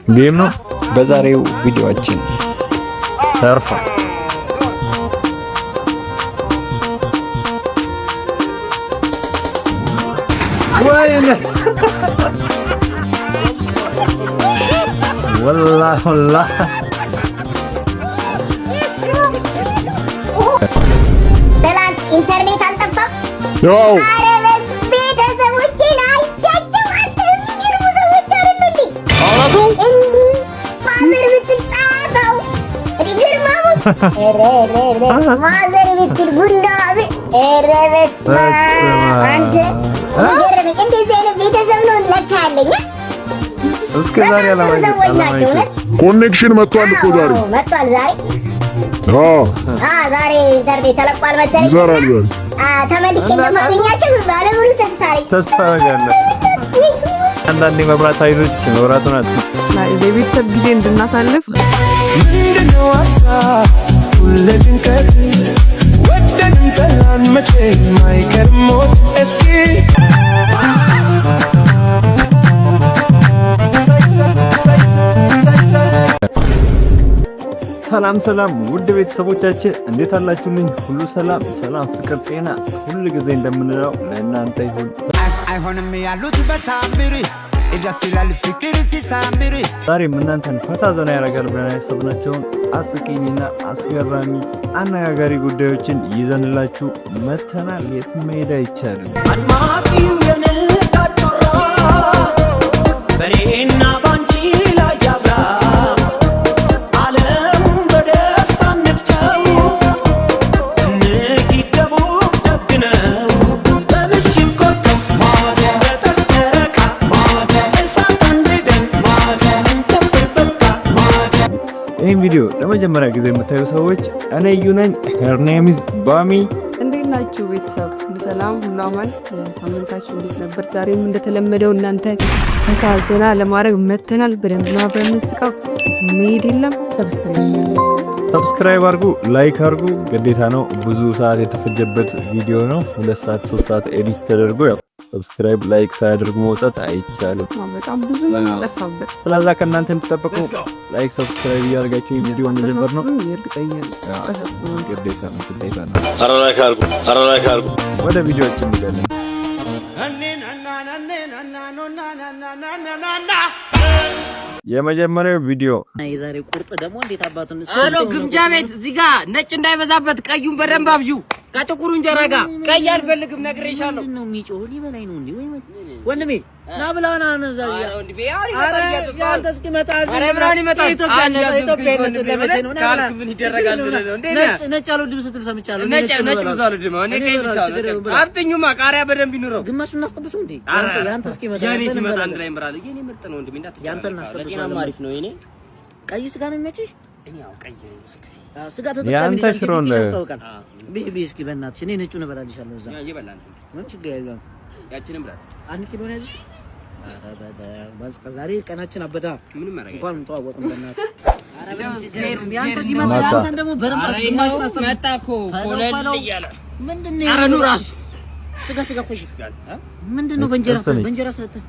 Game ነው። በዛሬው ቪዲዮአችን ተርፏል። ወይኔ፣ ወላሂ ወላሂ። ትላንት ኢንተርኔት አልጠፋም። ያው ኧረ ቤተሰቦቼን አይቻቸው፣ አንተ የሚገርሙ ሰዎች አይደሉ እንዴ? እንዲህ father ብትል ጨዋታው ግርማ፣ ኧረ ኧረ ኧረ mother ብትል ቡና፣ ኧረ በስመ አብ፣ አንተ ገረመኝ። እንደዚህ አይነት ቤተሰብ ነው ለካ ያለኝ። እስከ ዛሬ በጣም ጥሩ ሰዎች ናቸው እውነት። Connection መጥቷል እኮ ዛሬ። አዎ፣ መጥቷል ዛሬ። አዎ። ዛሬ ኢንተርኔት ተለቋል መሰለኝ። ይሰራል ዛሬ። ተመልሼ እንደማገኛቸው ባለሙሉ ተስፋ ነኝ። ተስፋ አደርጋለሁ። አንዳንዴ መብራት ኃይሎች መብራቱን አጥፉት። የቤተሰብ ጊዜ እንድናሳልፍ። ምንድነው ሀሳብ ሁሌ ጭንቀት? ወደድም ጠላን መቼም አይቀርም ሞት። እስኪ ሰላም ሰላም፣ ውድ ቤተሰቦቻችን፣ እንዴት አላችሁልኝ? ሁሉ ሰላም ሰላም፣ ፍቅር፣ ጤና ሁል ጊዜ እንደምንለው ለእናንተ ይሁን። አይሆንም ያሉት በታምር፣ ደስ ይላል ፍቅር ሲሳምር። ዛሬም እናንተን ፈታ ዘና ያደርጋል ብለን ያሰብናቸውን አስቂኝና አስገራሚ አነጋጋሪ ጉዳዮችን ይዘንላችሁ መተናል። የትም መሄድ አይቻልም። አድማቂው የንጋት ጮራ በኔና ባንቺ ላይ ያብራ፣ ዓለሙን በደስታ እንግጨው፣ እንሂድ ደቡብ ደግ ነው። በምሽት ኮከብ፣ በጠፍ ጨረቃ፣ እሳት አንድደን እንጨፍር በቃ። ይህን ቪዲዮ ለመጀመሪያ ጊዜ የምታዩ ሰዎች፣ እኔ እዩ ነኝ። Her name is ባሚ። እንዴት ናችሁ ቤተሰብ? ሁሉ ሰላም፣ ሁሉ አማን። ሳምንታችሁ እንዴት ነበር? ዛሬም እንደተለመደው እናንተ ፈታ ዘና ለማድረግ መተናል። በደንብ ነው አብረን እንስቀው። መሄድ የለም፣ subscribe Subscribe አድርጉ፣ like አድርጉ፣ ግዴታ ነው። ብዙ ሰዓት የተፈጀበት ቪዲዮ ነው። 2 ሰዓት 3 ሰዓት edit ተደርጎ ያው subscribe like ሳያደርጉ መውጣት አይቻልም። በጣም ብዙ ጠፋበት። ስለዛ ከእናንተ የምትጠበቀው like subscribe እያደረጋችሁ ይህ ቪዲዮ መጀመር ነው። እርግጠኛ ነኝ። ግዴታ ነው፣ ግዴታ ነው። ወደ ቪዲዮችን እንገባለን። የመጀመሪያው ቪዲዮ። የዛሬ ቁርጥ ደግሞ እንዴት አባቱን አሎ ግምጃ ቤት፣ እዚህ ጋ ነጭ እንዳይበዛበት ቀዩን በደንብ አብዢው ከጥቁሩ እንጀራ ጋር። ቀይ አልፈልግም፣ ነግሬሻለሁ። ምንድን ነው የሚጮህ? ሊበላኝ ነው እንዴ? ወይ ወንድሜ ና ብላ ና ና እዛ። ኧረ ወንድሜ አሁን ይመጣል እያዘዝኩ። ያንተ እስኪመጣ እዚህ ኧረ ብርሃን ይመጣል። ኢትዮጵያ አንድ ያዘዝኩኝ ኢትዮጵያዊነት ወንድሜ ለመቼ ነው? ና ብላ። ካልክ ምን ይደረጋል ብለህ ነው እንዴ? ነጭ ነጭ አልወድም ስትል ሰምቻለሁ። እኔ ነጭ ነው ነጭ የምበላው። ብዙ አልወድም። እኔ እኔ ቀይ ብቻ እበላለሁ፣ ነው። ችግር የለውም፣ ብላ። አፍጥኙማ፣ ቃሪያ በደንብ ይኑረው። ግማሹን እናስጠብሰው እንዴ? ኧረ ያንተ እስኪመጣ የኔ ያንተን ሲመጣ እንበላለን። አንድ ላይ እንበላለን። የኔ ምርጥ ነው ወንድሜ፣ እንዳትጨናነቅ። ያንተን እናስጠብሰዋለን። ለጤናም አሪፍ ነው የኔ። ቀይ ስጋ ነው የሚመችሽ? እኔ ያው ቀይ ነው ብዙ ጊዜ። አዎ፣ ስጋ ተጠቃሚ ያንተ ነሽ አንቺ፣ ሽሮ ፊትሽ ነው። ያስታውቃል። ብይ ብይ እስኪ በእናትሽ፣ እኔ ነጩን እበላልሻለሁ እዛ። ያ እየበላን ነው። ምን ችግር የለውም። ያችንም ብላት። 1 ኪሎ ነው ያዝሽ? ኧረ በለው፣ በቃ ዛሬ ቀናችን አበዳ። ምንም ማድረግ እንኳን ተዋወቅን በእናትህ። አይቻልም። ያንተ ሲመጣ መጣ። ያንተን ደግሞ በደንብ ኧረ ግማሹን ይኸው አስጠብስ። መጣ እኮ በለው ኮለል በለው። እያለ። ምንድን ነው ጠረኑ ራሱ። ስጋ ስጋ እኮ ምንድን ነው? በእንጀራ ጥብስ ነች። በእንጀራ ሰጠህ።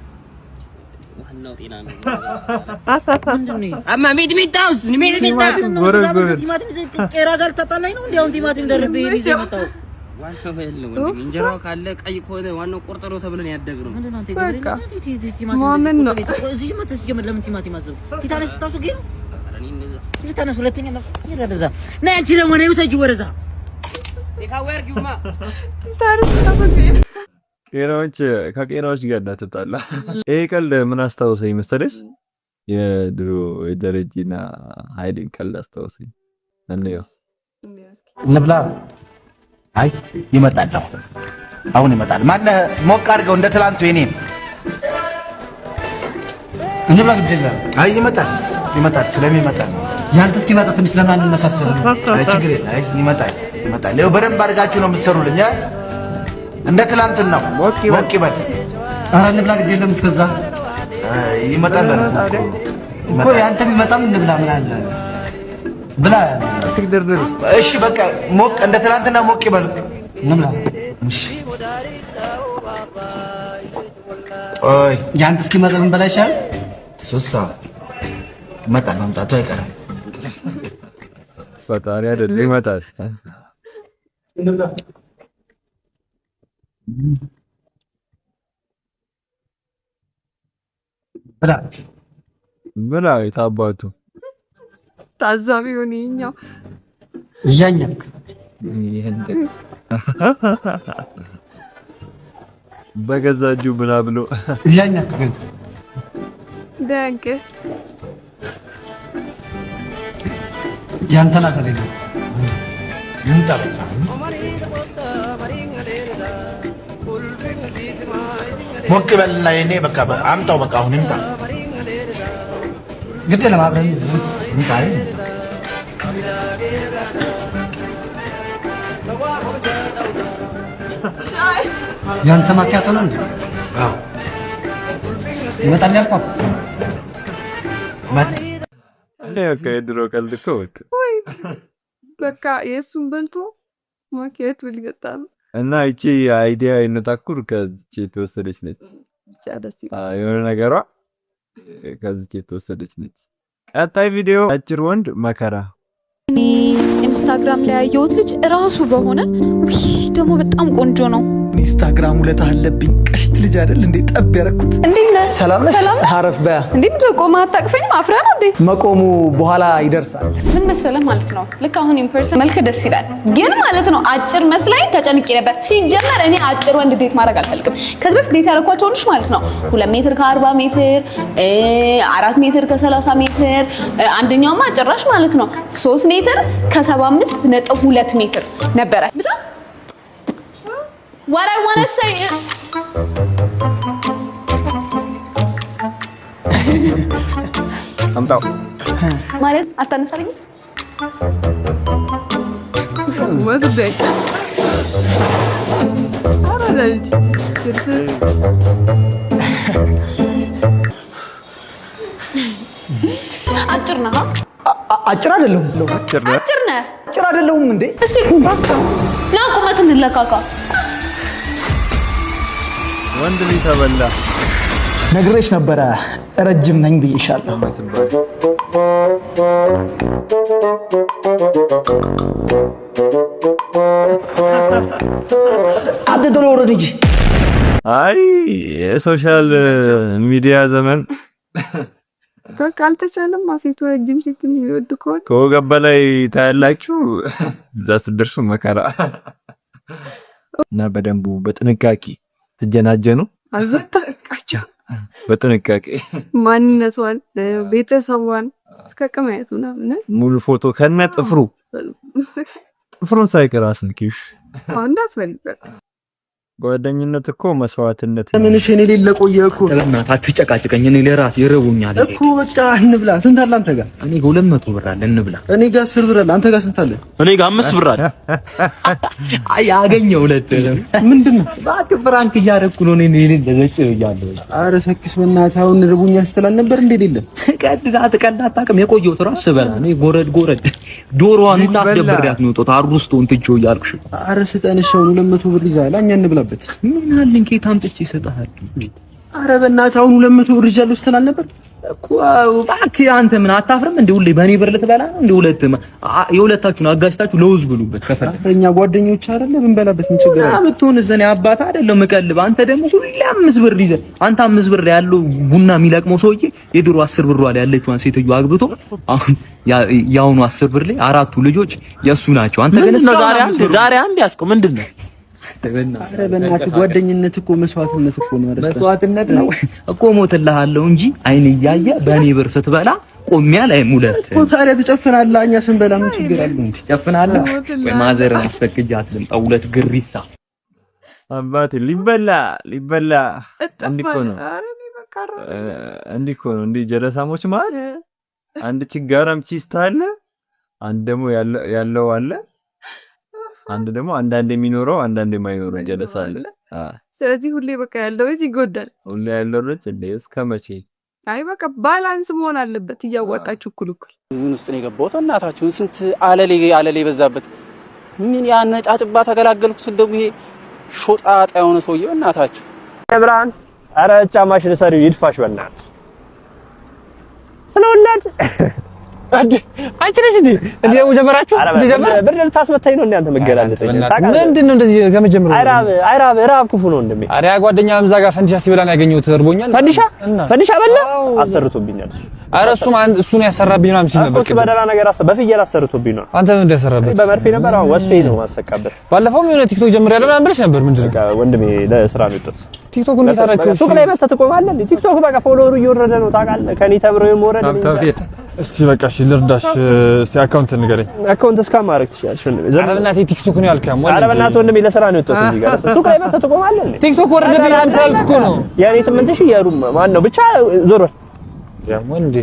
ዋናው ጤና ነው። ምንድን ነው ይሄ? አማ ሚጥሚጣውስ ሚጥሚጣ ቲማቲም ነው ስጋ ጎረጎረች። በልተህ ቲማቲም ይዘህ ቄራ ጋር ልታጣላኝ ነው? እንዴ አሁን ቲማቲም ደርቤ ይዘህ የመጣኸው? ዋናው እህል ነው ወንድሜ። እንጀራው ካለ ቀይ ከሆነ ዋናው ቁርጥ ነው ተብለን ያደግነው። ምንድን ነው አንተ በቃ የገበሬ ልጅ ነህ? ቲማቲም ማመን ነው። እንደዚህ ቁርጥ ቤት እዚህ መተህ ሲጀምር ለምን ቲማቲም አዘብክ? ቲታነስ ስታስወጊ ነው? ኧረ እኔ እንደዛ ቲታነስ ሁለተኛ ነው። ወደዛ ነይ አንቺ ደግሞ ነይ ውሰጂው ወደዛ። Takeaway አድርጊውማ። ቄራዎች ከቄራዎች ጋር እንዳትጣላ። ይሄ ቀልድ ምን አስታውሰኝ መሰለሽ? የድሮ የደረጀና ኃይሌን ቀልድ አስታውሰኝ። እንየው። እንብላ። አይ ይመጣል፣ አሁን አሁን ይመጣል። ማነህ ሞቅ አድርገው እንደ ትላንቱ የኔን እንብላ፣ ግድ የለም። አይ ይመጣል፣ ይመጣል፣ ስለሚመጣ ነው። ያንተ እስኪመጣ ትንሽ ለምን አንመሳሰልም? አይ ችግር የለም። አይ ይመጣል፣ ይመጣል። ይኸው በደንብ አድርጋችሁ ነው የምትሰሩልኝ። አ? እንደ ትላንትናው ሞቅ ይበል። ሞቅ ይበል። ኧረ እንብላ፣ ግድ የለም እስከዛ። አይ ይመጣል አልኩህ እኮ ይመጣል። ያንተ ቢመጣም እንብላ፣ ምን አለ ብላ። አትግደርደር። እሺ በቃ ሞቅ እንደ ትላንትና ሞቅ ይበል። እንብላ። እሺ ቆይ። ያንተ እስኪመጣ ብንበላ ይሻላል። ሶስት ሰዓት። ይመጣል፣ መምጣቱ አይቀርም። ፈጣሪ አይደል ይመጣል። እንብላ። ብላ። ብላ የታባቱ። ታዛቢ ሆነ ይኸኛው። እያኘክ። ይሄን በገዛ እጁ ብላ ብሎ። እያኘክ ግን። ደንቅ። ያንተን አዘር የለም። ይምጣ በቃ። ሞቅ በልና የኔ በቃ አምጣው፣ በቃ አሁን ይምጣ። ግድ የለም፣ አብረን ይምጣ ይምጣ። ያንተ ማኪያቶ ነው እንዴ? አዎ። ይመጣል ያልከው? መጣ። እኔ በቃ የድሮ ቀልድ እኮ በቃ። ወይ በቃ የእሱን በልቶ ማኪያቶ ሊጠጣ ነው። እና ይቺ idea የነታኩር ከዚች የተወሰደች ነች። ብቻ ደስ ይላል። የሆነ ነገሯ ከዚች የተወሰደች ነች። ቀጣይ ቪዲዮ አጭር ወንድ መከራ። እኔ ኢንስታግራም ላይ ያየሁት ልጅ እራሱ በሆነ፣ ውይ ደግሞ በጣም ቆንጆ ነው። ኢንስታግራም ውለታ አለብኝ። ቀሽት ልጅ አይደል እንዴ ጠብ ያረኩት። እንዴት ነህ? ሰላም ነሽ? ሰላም ነህ? አረፍ በያ። እንዴ፣ ምንድን ነው ቆመህ አታቅፈኝም? አፍረህ ነው እንዴ? መቆሙ በኋላ ይደርሳል። ምን መሰለህ ማለት ነው፣ ልክ አሁን in person መልክ ደስ ይላል፣ ግን ማለት ነው አጭር መስላኝ ተጨንቄ ነበር። ሲጀመር እኔ አጭር ወንድ date ማድረግ አልፈልግም። ከዚህ በፊት date ያደረኳቸው ወንዶች ማለት ነው 2 ሜትር ከ40 ሜትር፣ 4 ሜትር ከ30 ሜትር፣ አንደኛውማ ጭራሽ ማለት ነው 3 ሜትር ከ75.2 ሜትር ነበረ። ብቻ what I wanna say is አምጣው። ማለት አታነሳልኝም? ወግበይ አራዳ ልጅ ሽርት። አጭር ነህ? አጭር አይደለሁም። አጭር ነህ? አጭር ነህ። አጭር አይደለሁም እንዴ? እስቲ ና ቁመት እንለካካ። ወንድ ልጅ ተበላ። ነግሬሽ ነበረ ረጅም ነኝ ብዬሻለሁ። አንተ ቶሎ ውረድ እንጂ። አይ የ social media ዘመን። በቃ አልተቻለም። ሴቱ ረጅም ሴት የሚወድ ከሆነ ከወገብ በላይ ታያላችሁ። እዛ ስትደርሱ መከራ እና በደንቡ በጥንቃቄ ትጀናጀኑ። አልበቃቸው። በጥንቃቄ። ማንነቷን፣ ቤተሰቧን እስከ ቅማያቱ ምናምን። ሙሉ ፎቶ ከነ ጥፍሩ፣ ጥፍሩን ሳይቀር አስንኪሽ። እንዳስፈልጋል። ጓደኝነት እኮ መስዋዕትነት ነው። ምንሽ እኔ ሌለ ቆየ እኮ። በእናትህ አትጨቃጭቀኝ። እኔ ለራሴ ይርቦኛል። እኮ በቃ እንብላ። ስንት አለ አንተ ጋር? እኔ ጋር 200 ብር አለ፣ እንብላ። እኔ ጋር 10 ብር አለ። አንተ ጋር ስንት አለ? እኔ ጋር 5 ብር አለ። አይ አገኘው ሁለት። ምንድን ነው? እባክህ prank እያደረኩ ነው። እኔ እኔ ለዘጭ እያለሁ። ኧረ ሰክስ በእናትህ፣ አሁን ርቦኛል ስትል አልነበር እንዴ? ሌለ ቀልድ አትቀልድ አታውቅም። የቆየሁት እራሱ ስበላ ነው። ጎረድ ጎረድ ዶሮዋን ሁላ አስደብሬያት ነው የወጣሁት። አሩስቶን ትቼው እያልኩሽ። ኧረ ስጠን እሺ። አሁን 200 ብር ይዘሃል፣ እኛ እንብላበት። ምን አለኝ? ከየት አምጥቼ እሰጥሃለሁ? ኧረ በእናትህ አሁን 200 ብር ይዣለሁ ስትል አልነበር? እኮ እባክህ አንተ ምን አታፍርም እንዴ? ሁሌ በእኔ ብር ልትበላ ነው እንዴ? ሁለት የሁለታችሁን አጋጭታችሁ ለውዝ ብሉበት ከፈለክ። እኛ ጓደኞች አይደለ ብንበላበት ምን ችግር አለ? ብትሆን እኔ አባት አይደለም የምቀልብ። አንተ ደግሞ ሁሌ 5 ብር ይዘህ፣ አንተ 5 ብር ያለው ቡና የሚለቅመው ሰውዬ የድሮ 10 ብሯ ላይ ያለችዋን ሴትዮ አግብቶ አሁን የአሁኑ 10 ብር ላይ አራቱ ልጆች የእሱ ናቸው። አንተ ግን ዛሬ አንድ ዛሬ አንድ ያዝከው ምንድን ነው? ኧረ በእናትህ ጓደኝነት እኮ መስዋዕትነት እኮ ነው። መስዋዕትነት ነው እኮ፣ እሞትልሃለሁ እንጂ አይን እያየ በእኔ ብር ስትበላ ቆሜ ላይም ሁለት እኮ ታዲያ ትጨፍናለህ። እኛ ስንበላ ምን ችግር አለው? እንዴ ትጨፍናለህ ወይ? ማዘርን አስፈቅጃት ልምጣ። ሁለት ግሪሳ። አባቴ ሊበላ ሊበላ። እንዲህ እኮ ነው፣ እንዲህ እኮ ነው። እንዲህ ጀለሳሞች ማለት አንድ ችጋራም ቺስታ አለ፣ አንድ ደግሞ ያለው አለ፣ አንድ ደግሞ አንዳንድ የሚኖረው አንዳንድ የማይኖረው ጀለሳ አለ። ስለዚህ ሁሌ በቃ ያለው ልጅ ይጎዳል። ሁሌ ያለው ልጅ እንደ እስከ መቼ? አይ በቃ balance መሆን አለበት፣ እያዋጣችሁ እኩል እኩል። ምን ውስጥ ነው የገባሁት? እናታችሁን ስንት አለሌ አለሌ የበዛበት፣ ምን ያን ጫጭባ ተገላገልኩ ስል ደግሞ ይሄ ሾጣጣ የሆነ ሰውዬ እናታችሁ። ብርሃን፣ ኧረ ጫማሽን ሰሪው ይድፋሽ በእናትሽ። ስለወላድ አንቺ ነሽ እንዴ? እንዴ ደግሞ ጀመራችሁ? እንዴ ጀመረ? ብር ልታስመታኝ ነው እንዴ አንተ መገላለጠኝ? ምንድን ነው እንደዚህ ከመጀመሩ? አይራብ አይራብ ራብ ክፉ ነው ወንድሜ። ኧረ ያ ጓደኛ እዛ ጋር ፈንዲሻ ሲበላ ነው ያገኘሁት። እርቦኛል። ፈንዲሻ ፈንዲሻ በላ አሰርቶብኛል እሱ። ኧረ እሱም እሱን ያሰራብኝ ምናምን ሲል ነበር። እሱ በደህና ነገር በፍየል አሰርቶብኝ ነው። አንተ ምን እንዳሰራበት? በመርፌ ነበር። አሁን ወስፌ ነው ማሰካበት። ባለፈውም የሆነ ቲክቶክ ጀምሬያለሁ ምናምን ብለሽ ነበር። ምንድን ነው ወንድሜ? ለስራ ነው የወጣሁት። ቲክቶክ እንዴት አደረግከው? ሱቅ ላይ መተህ ትቆማለህ እንዴ? ቲክቶክ በቃ follower ኡ እየወረደ ነው ታውቃለህ። ከኔ ተምሮ የመውረድ እስቲ በቃ እሺ ልርዳሽ። እስቲ account ንገረኝ። account እስካ ማድረግ ትችላለሽ ወንድሜ። ኧረ በእናትህ ቲክቶክ ነው ያልከው። ኧረ በእናትህ ወንድሜ ለስራ ነው የወጣሁት እዚህ ጋር። ሱቅ ላይ መተህ ትቆማለህ እንዴ? ቲክቶክ ወረደብኝ ምናምን ስላልክ እኮ ነው። የኔ 8000 የሩም ማን ነው ብቻ ዞር በል ወንዴ።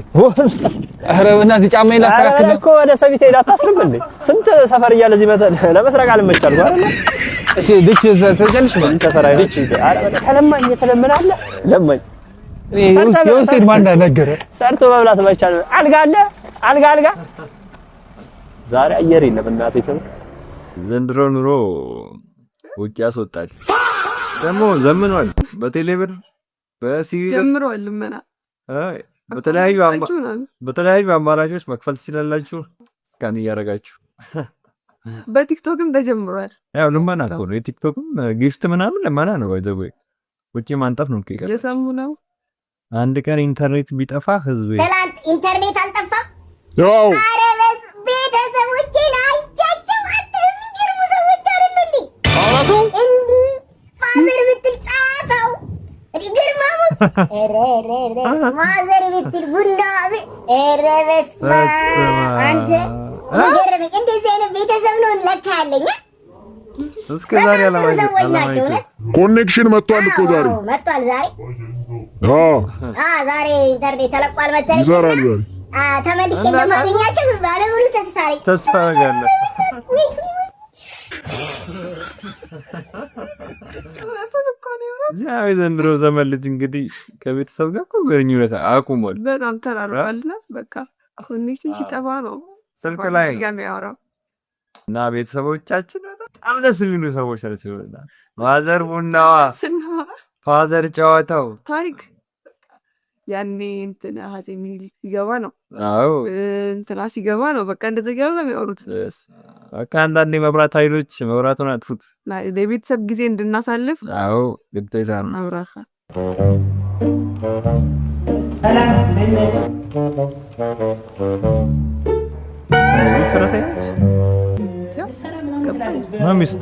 ኧረ በእናትህ ጫማዬን ላስተካክል ነው እኮ ወደ ሰቢት ሄደህ አታስርም እንዴ? ስንት ሰፈር እያለ እዚህ መተህ ለመስረቅ አልመቻልኩ አይደለ? እሺ ድች ትሰጫለሽ ማለት ሰፈር አይመችም። ኧረ በቃ ከለማኝ የተለመነ አለ ለማኝ የውስጤን ማን ነገረ? ሰርቶ መብላት ባይቻል አልጋ አለ አልጋ አልጋ ዛሬ አየር የለም እናቴ ትም ዘንድሮ ኑሮ ውጭ ያስወጣል። ደግሞ ዘምኗል። በቴሌብር በ CBE ጀምሯል ልመና። በተለያዩ አማራጮች መክፈል ትችላላችሁ። scan እያደረጋችሁ በቲክቶክም ተጀምሯል። ያው ልመና እኮ ነው። የቲክቶክም gift ምናምን ልመና ነው። by the way ውጭ ማንጠፍ ነው። የሰሙ ነው። አንድ ቀን ኢንተርኔት ቢጠፋ ህዝብ ትላንት ኢንተርኔት አልጠፋም። ያው ኧረ ቤተሰቦቼን አይቻቸው አንተ የሚገርሙ ሰዎች አይደሉ እንዴ? እንዲህ father ብትል ጨዋታው ግርማ mother ብትል ቡና ኧረ በስመ አብ አንተ ገረመኝ። እንደዚህ አይነት ቤተሰብ ነው ለካ ያለኝ። እስከ ዛሬ ሰዎች ናቸው። እውነት connection መጥቷል እኮ ዛሬ መጥቷል። ዛሬ አዎ ዛሬ ኢንተርኔት ተለቋል መሰለኝ። ይሰራል ዛሬ። ተመልሼ እንደማገኛቸው ባለሙሉ ተስፋ ነኝ። ተስፋ አደርጋለሁ። ያው የዘንድሮ ዘመን ልጅ እንግዲህ ከቤተሰብ ጋር እኮ ግንኙነት አቁሟል። በጣም ተራርቋልና በቃ connection ሲጠፋ ነው ስልክ ላይ የሚያወራው። እና ቤተሰቦቻችን በጣም ደስ የሚሉ ሰዎች ናቸው። mother ቡናዋ፣ father ጨዋታው ታሪክ ያኔ እንትና አፄ ሚኒሊክ ሲገባ ነው። አዎ እንትና ሲገባ ነው። በቃ እንደዚህ እያሉ ነው የሚያወሩት። በቃ አንዳንዴ መብራት ኃይሎች መብራቱን አጥፉት። ለቤተሰብ ጊዜ እንድናሳልፍ አዎ ግዴታ ነው። አብራካ ሰራተኞች ነው ሚስቱ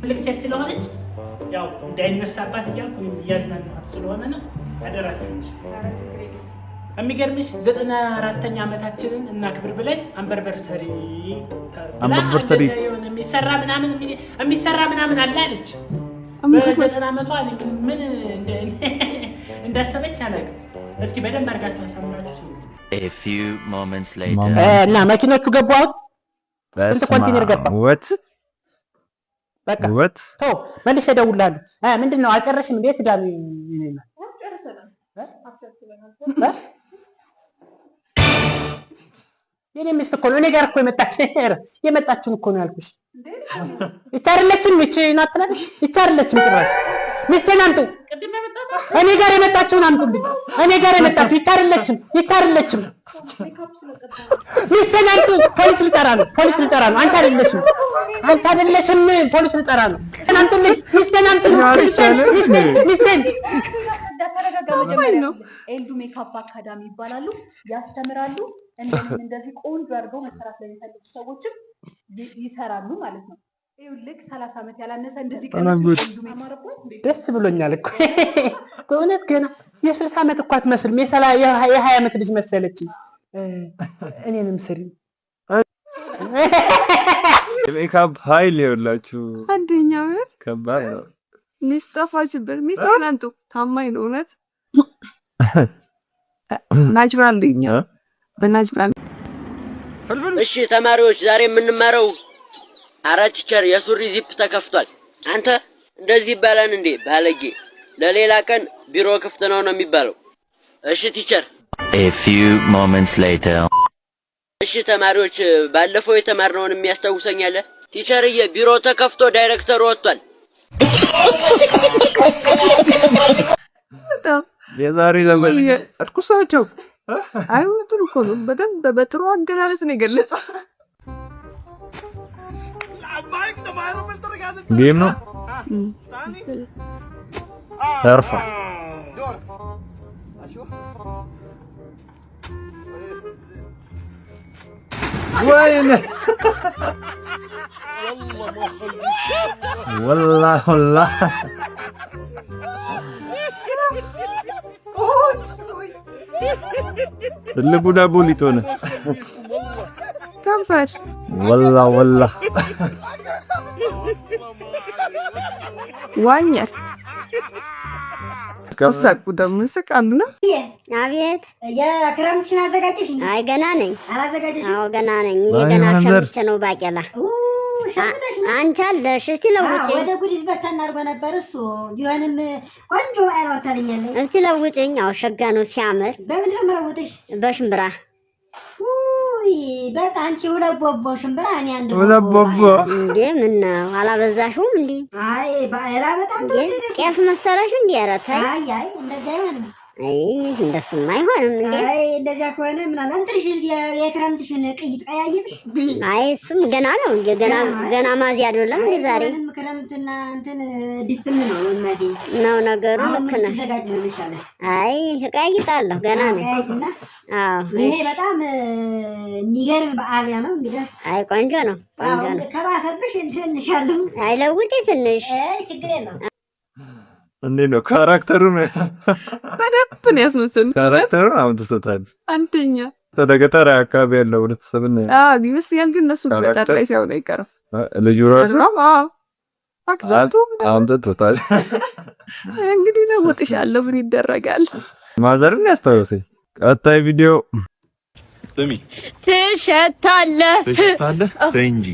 ትልቅ ሴት ስለሆነች ያው እንዳይነሳባት እያልኩ እኔም እያዝናናኋት ስለሆነ ነው። አደራችሁ እንጂ የሚገርምሽ 94ኛ ዓመታችንን እናክብር ብለን አንበርበር ሰሪ አንበርበር ሰሪ የሚሰራ ምናምን የሚሰራ ምናምን አለ አለች። በ90 ዓመቷ ምን እንዳሰበች አላውቅም። እስኪ በደንብ አድርጋችሁ አሳምራችሁ ስሩ። A few moments later. እና መኪኖቹ ገቡ። አሁን ስንት ኮንቴነር ገባ? ወት በቃ ወት ተው፣ መልሼ እደውልልሃለሁ። ምንድን ነው አልጨረስሽም? እንዴት ዳሉ? የኔ ሚስት እኮ ነው። እኔ ጋር እኮ የመጣች የመጣችውን እኮ ነው ያልኩሽ። ይቺ አይደለችም። ይቺ ናት ትላለች። ይቺ አይደለችም ጭራሽ። ሚስቴን አምጡ። እኔ ጋር የመጣችውን አምጡልኝ። እኔ ጋር የመጣችው ይቺ አይደለችም። ይቺ አይደለችም። ሚስቴን አምጡ። ፖሊስ ልጠራ ነው። ፖሊስ ልጠራ ነው። አንቺ አይደለሽም። አንቺ አይደለሽም። ፖሊስ ልጠራ ነው። አምጡልኝ። ሚስቴን አምጡልኝ። ሚስቴን ሚስቴን ነው። ኤልዱ makeup academy ይባላሉ። ያስተምራሉ። እንደዚህ ቆንጆ አድርገው መሰራት ለሚፈልጉ ሰዎችም ይሰራሉ ማለት ነው። ይኸውልህ 30 ዓመት ያላነሰ እንደዚህ ደስ ብሎኛል እኮ በእውነት ገና የ60 ዓመት እኮ አትመስልም። የ20 ዓመት ልጅ መሰለችኝ። እኔንም ስሪ የሜካፕ ኃይል ይኸውላችሁ አንደኛ ከባድ ነው። ሚስት ጠፋችበት። ሚስት አንጡ ታማኝ ነው። እውነት natural ልኛ በ natural። እሺ ተማሪዎች ዛሬ የምንማረው አረ teacher የሱሪ ዚፕ ተከፍቷል። አንተ እንደዚህ ይባላል እንዴ ባለጌ! ለሌላ ቀን ቢሮ ክፍት ነው ነው የሚባለው። እሺ teacher። A few moments later. እሺ ተማሪዎች ባለፈው የተማርነውን የሚያስታውሰኝ አለ? teacher ዬ ቢሮ ተከፍቶ ዳይሬክተሩ ወጥቷል። የዛሬ ዘመን እርኩሳቸው። አይ እውነቱን እኮ ነው። በደንብ በጥሩ አገላለጽ ነው የገለጸው። Game ነው ተርፋ። ወይኔ ወላሂ ወላሂ ትልቁ ዳቦ ሊጥ ሆነ። ከንፈር ወላ ወላ ዋኘ። ሳቁ ደግሞ ይስቃሉና። አቤት። የክረምትሽን አዘጋጀሽ? አይ ገና ነኝ። አላዘጋጀሽም? አዎ ገና ነኝ። እኔ ገና ሸምቼ ነው ባቄላ። አንቺ አለሽ። እስቲ ለውጭኝ። ወደ ጉዲት በተን አድርጎ ነበር እሱ። ቢሆንም ቆንጆ ባቄላ ወታልኛለች። እስቲ ለውጭኝ። አዎ ሸጋ ነው ሲያምር። በምንድን ነው የምለውጥሽ? በሽምብራ። ውይ በቃ አንቺ ሁለት ቦቦ ሽምብራ፣ እኔ አንድ ሁለት ቦቦ። እንዴ ምን ነው አላበዛሽውም? እንዴ አይ ባቄላ በጣም ተወደደ። ጤፍ መሰለሽ እንዴ? ኧረ ተይ። አይ አይ እንደዚያ አይሆንም። አይ እንደሱማ አይሆንም እንዴ። አይ እንደዚያ ከሆነ ምናምን እንትንሽን የክረምትሽን ቅይጥ ቀያይጥሽ። አይ እሱም ገና ነው እንዴ፣ ገና ገና ማዚያ አይደለም እንዴ ዛሬ። ምንም ክረምትና እንትን ድፍን ነው እናቴ ነው ነገሩ። አሁን ልክ ነህ። ተዘጋጅ ነው የሚሻለሽ። አይ እቀያይጣለሁ ገና ነው። ቀያይጥና አዎ ይሄ በጣም የሚገርም በዓል ነው እንግዲህ። አይ ቆንጆ ነው፣ ቆንጆ ነው። ከባሰብሽ እንትን እንልሻለሁ። አይ ለውጪ ትንሽ። አይ ችግር የለውም። እንዴት ነው character ኡን? በደንብ ነው ያስመሰሉት። Character ኡን አምጥቶታል። አንደኛ ወደ ገጠር አካባቢ ያለው ህብረተሰብን አዎ ይመስለኛል። ግን እነሱ ገጠር ላይ ሲሆን አይቀርም ልጁ ራሱ አዎ accent ኡ አምጥቶታል። እንግዲህ ለውጥሻለሁ፣ ምን ይደረጋል። ማዘርን ያስታውሰኝ። ቀጣይ ቪዲዮ ስሚ፣ ትሸታለህ ትሸታለህ። ተይ እንጂ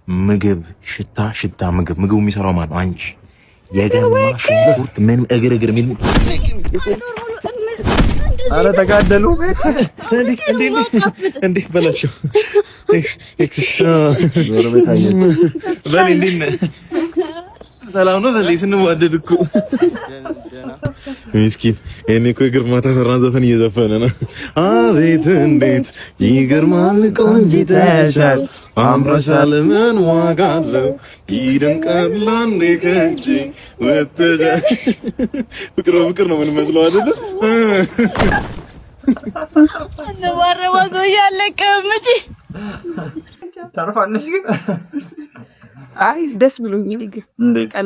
ምግብ ሽታ ሽታ ምግብ ምግቡ የሚሰራው ማን ነው? አንቺ የገማ ሽንኩርት ምን እግር እግር የሚል አረ ተጋደሉ። እንዴ በላቸው። ጎረቤት አየች። በል እንዴት ነህ? ሰላም ነው? በል ስንዋደድ እኮ ምስኪን። ይሄኔ እኮ የግርማ ተፈራን ዘፈን እየዘፈነ ነው። አቤት እንዴት ይገርማል፣ ቆንጂተሻል፣ አምረሻል፣ ምን ዋጋ አለው ይደንቃል አንዴ ከእጄ ወጥተሻል። ፍቅር በፍቅር ነው የምንመስለው አይደለ? እንባረባ ሰው እያለቀም እንጂ ተርፋለች ግን አይ ደስ ብሎኛል። ግን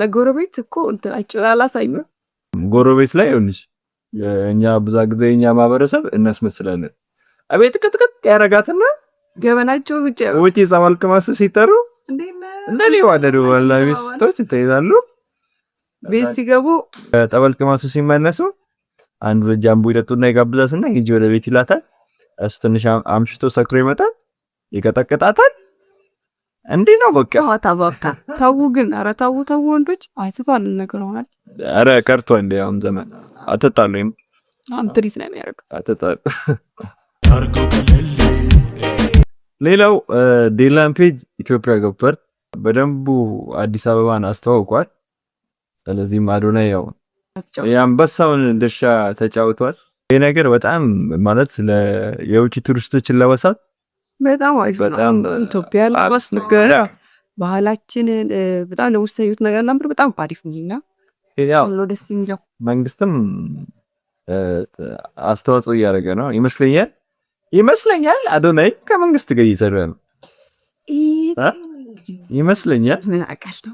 ለጎረቤት እኮ እንትናቸው አላሳዩም። ጎረቤት ላይ ይኸውልሽ፣ እኛ ብዙ ጊዜ እኛ ማህበረሰብ እናስመስላለን። አቤት ቅጥቅጥ ያረጋትና ገበናቸው ውጭ ውጭ ጸበል ቅመስ ሲጠሩ እንደኔ ዋደዱ ወላሂ ሚስቶች ይተይዛሉ። ቤት ሲገቡ ጠበል ቅመሱ ሲመለሱ አንድ ሁለት ጃምቦ ይጠጡና ይጋብዛትና ሂጂ ወደ ቤት ይላታል። እሱ ትንሽ አምሽቶ ሰክሮ ይመጣል፣ ይቀጠቅጣታል። እንዲህ ነው በቃ። ታባካ ተው ግን፣ ኧረ ተው ተው ወንዶች አይተባል ነገር ሆናል። ኧረ ቀርቷል እንደ አሁን ዘመን አትጣሉም። አሁን ትሪት ነው የሚያደርገው። አትጣሉ። ሌላው ዴላን ፔጅ ኢትዮጵያ ገብቷል። በደንቡ አዲስ አበባን አስተዋውቋል። ስለዚህም አዶናይ ያው የአንበሳውን ድርሻ ተጫውቷል። ይህ ነገር በጣም ማለት የውጭ ቱሪስቶችን ለመሳብ በጣም አሪፍ ነው። ኢትዮጵያ ለማስነገር ባህላችንን በጣም ለውሳዩት ነገር ነበር። በጣም አሪፍ ነውና ያው ደስ የሚለው መንግስትም አስተዋጽኦ እያደረገ ነው ይመስለኛል። አዶናይ ከመንግስት ጋር እየሰራ ነው ይመስለኛል። ምን አውቃለሁ።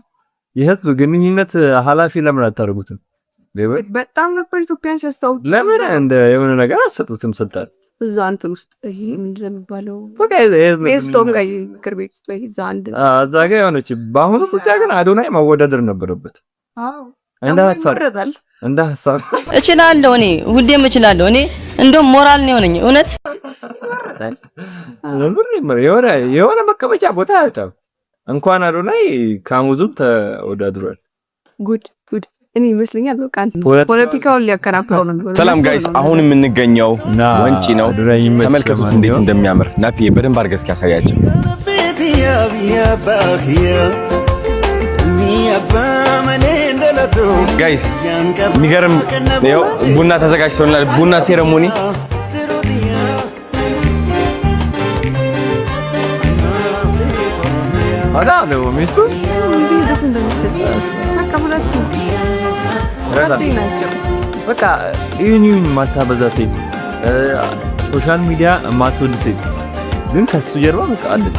የህዝብ ግንኙነት ኃላፊ ለምን አታደርጉትም? በጣም ነበር ኢትዮጵያን ሲያስታውቅ። ለምን እንደ የሆነ ነገር አትሰጡትም ስልጣን? እዛ እንትን ውስጥ ይሄ ምንድን ነው የሚባለው? በቃ የስቶም ጋር ምክር ቤት ውስጥ ወይ እዛ አንድ እዛ ጋር የሆነች በአሁኑ ስልጫ ግን አዶናይ መወዳደር ነበረበት። አዎ እንደ ሀሳብ ይመረጣል። እንደ ሀሳብ እችላለሁ፣ እኔ ሁሌም እችላለሁ። እኔ እንደውም ሞራል ነው የሆነኝ እውነት። የሆነ መቀመጫ ቦታ አያጣም። እንኳን አዶናይ ካሙዙም ተወዳድሯል። ጉድ ጉድ። እኔ ይመስለኛል በቃ ፖለቲካውን ሊያከናክረው ነው። ሰላም guys፣ አሁን የምንገኘው ወንጪ ነው። ተመልከቱት እንዴት እንደሚያምር። ናፒ በደንብ አድርገህ እስኪ ያሳያቸው። Guys የሚገርም ይኸው ቡና ተዘጋጅቶልናል። ቡና ceremony። በጣም ደግሞ ሚስቱ እንዴት ደስ እንደምትል፣ በቃ ሁለቱ በጣም ጓደኛ ናቸው። በቃ ይሁን ይሁን የማታበዛ ሴት፣ social media የማትወድ ሴት ግን ከሱ ጀርባ በቃ አለች።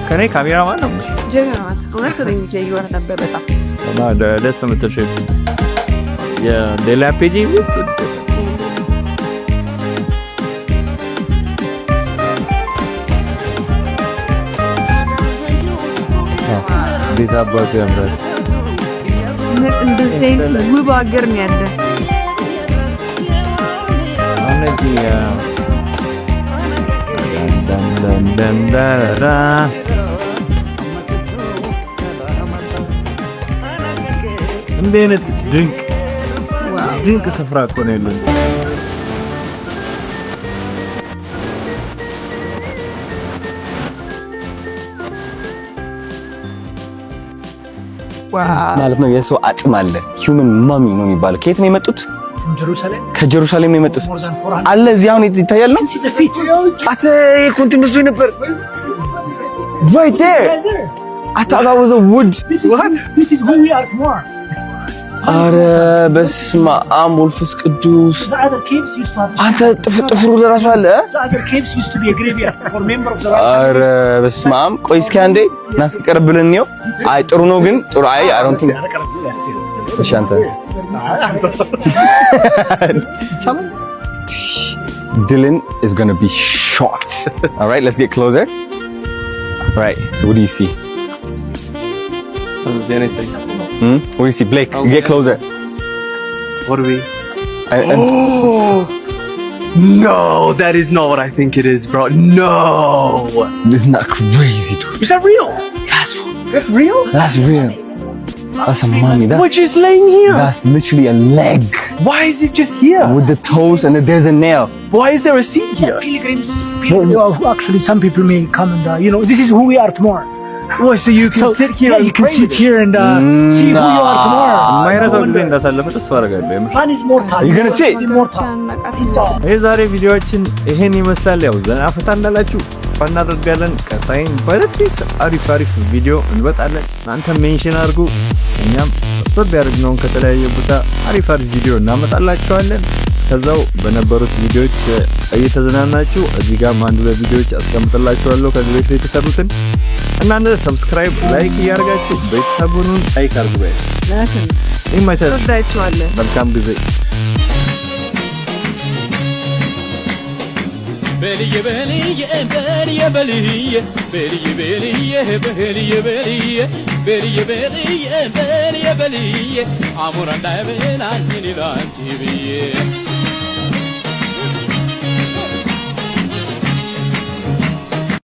ከኔ ካሜራማን ነው የምልሽ። ጀግና ናት። እውነት እኔ እያየኋት ነበር በጣም። እና ደስ የምትል ሴት፣ የሌላ ፔጅ ሚስት። እንዴት አባቱ ያምራል! እንደዚህ አይነት ውብ ሀገር ነው ያለ። አሁን እዚህ ደን ደን ደን ደራ። እንዲህ አይነት ድንቅ ድንቅ ስፍራ እኮ ነው ያለው። ማለት ነው የሰው አጽም አለ። Human mummy ነው የሚባለው። ከየት ነው የመጡት? ከጀሩሳሌም ነው የመጡት። አለ እዚህ አሁን ይታያል ነው። አተ ኮንትን መስሎኝ ነበር። Right there. I thought that was a wood. What? This is who we are tomorrow. አረ በስመ አብ ወመንፈስ ቅዱስ። The other caves used to have. አንተ ጥፍሩ ለራሱ አለ፣ እ? The other caves used to be a graveyard for member of the royal አረ በስመ አብ። ቆይ እስኪ አንዴ እናስቀርብ ብለን እንየው። አይ ጥሩ ነው ግን ጥሩ፣ አይ I don't think። እሺ አንተ። Dylan is gonna be shocked. All right, let's get closer. All right, so what do you see? I don't see anything. Hmm? What do you see? Blake, get closer. What do we? Oh! No, that is not what I think it is, bro. No. Isn't that crazy, dude? Is that real? That's real? That's real. That's a mummy. That's, We're just laying here. That's literally a leg. Why is it just here? With the toes and there's a nail. Why is there a seat here? Pilgrims, people, actually, some people may come and this is who we are tomorrow. What, so you can So, sit here yeah, and you can pray sit with it? here and see who you are tomorrow. የማይረሳው ጊዜ እንዳሳለፈ ተስፋ አደርጋለሁ። የምር። Man is mortal. You gonna sit? Is immortal. It's all. የዛሬ ቪዲዮአችን ይሄን ይመስላል። ያው ዘና ፈታ እንዳላችሁ ተስፋ እናደርጋለን። ቀጣይም በአዳዲስ አሪፍ አሪፍ ቪዲዮ እንመጣለን። እናንተ mention አድርጉ፣ እኛም ሰብሰብ ያደርግነውን ከተለያየ ቦታ አሪፍ አሪፍ ቪዲዮ እናመጣላችኋለን። እስከዛው በነበሩት ቪዲዮዎች እየተዝናናችሁ እዚህ ጋር አንድ ሁለት ቪዲዮዎች አስቀምጥላችኋለሁ ከዚህ በፊት የተሰሩትን። እናንተ subscribe፣ like እያደረጋችሁ ቤተሰቡን like አድርጉ። በይ ይመቻችሁ። እንወዳችኋለን። መልካም ጊዜ። በልዬ በልዬ በልዬ በልዬ በልዬ በልዬ በልዬ በልዬ በልዬ በልዬ በልዬ በልዬ አሞራ እንዳይበላኝ እኔ ላንቺ ብዬ።